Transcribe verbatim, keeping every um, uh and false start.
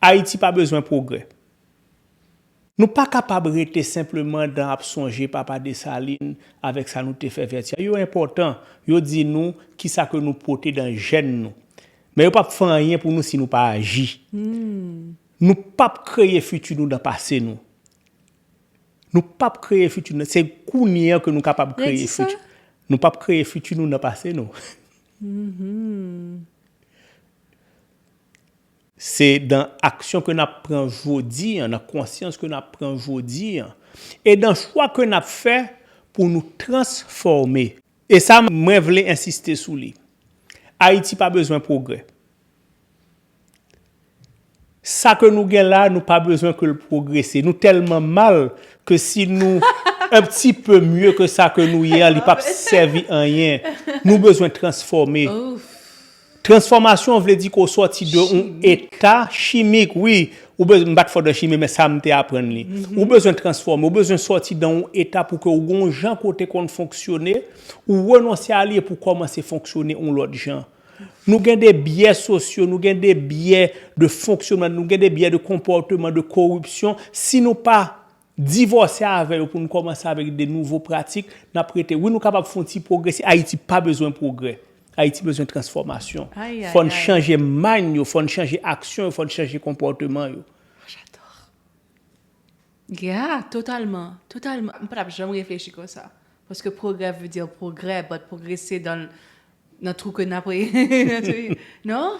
Ayiti pa bezwen pwogrè. Nou pa kapab rete senpleman dan ap sonje papa Desalin avèk sa nou te fè Vètyè. Yo enpòtan, yo di nou kisa ke nou pote dan jèn nou. Men yo p ap fè anyen pou nou si nou pa aji. Nou p ap kreye fiti nou dan pase nou. Nou p ap kreye fiti nou. Se kounye a ke nou kapab kreye fiti. Nou p ap kreye fiti nou nan pase nou. Se dan aksyon ke n ap pran jodi an, nan konsyans ke n ap pran jodi an, e dan chwa ke n ap fè pou nou transfòme. E sa, mwen vle ensiste sou li. Ayiti pa bezwen pwogrè. Sa ke nou gen la, nou pa bezwen ke l pwogrese. Nou tèlman mal ke si nou un petit peu mieux que sa ke nou ye a, li p ap sèvi anyen. Nou bezwen transfòme. Transfòmasyon vle di ke w sòti de yon eta chimik, wi. Ou bezwen, m pa t fò dan chimi, men sa m te aprann li. Ou bezwen transfòme, ou bezwen sòti dan yon eta pou ke w gen yon jan kote konn fonksyone, ou renonse a li epi w kòmanse fonksyone yon lòt jan. Nou gen de byè sosyo, nou gen de byè de fonksyonman, nou gen de byè de konpòteman, de koripsyon. Si nou pa divòse avè yo pou nou kòmanse avèk de nouvo pratik, n ap rete. Wi, nou kapab fè yon ti pwogrese. Ayiti pa bezwen pwogrè. Ayiti bezwen transfòmasyon. Fò n chanje mind yo, fò n chanje aksyon yo, fò n chanje konpòteman yo. Yeah, totalman, totalman. M pa t ap janm reflechi konsa. Paske pwogrè vle di pwogrè, but pwogrese dan, nan twou ke n ap re... nan twou, non?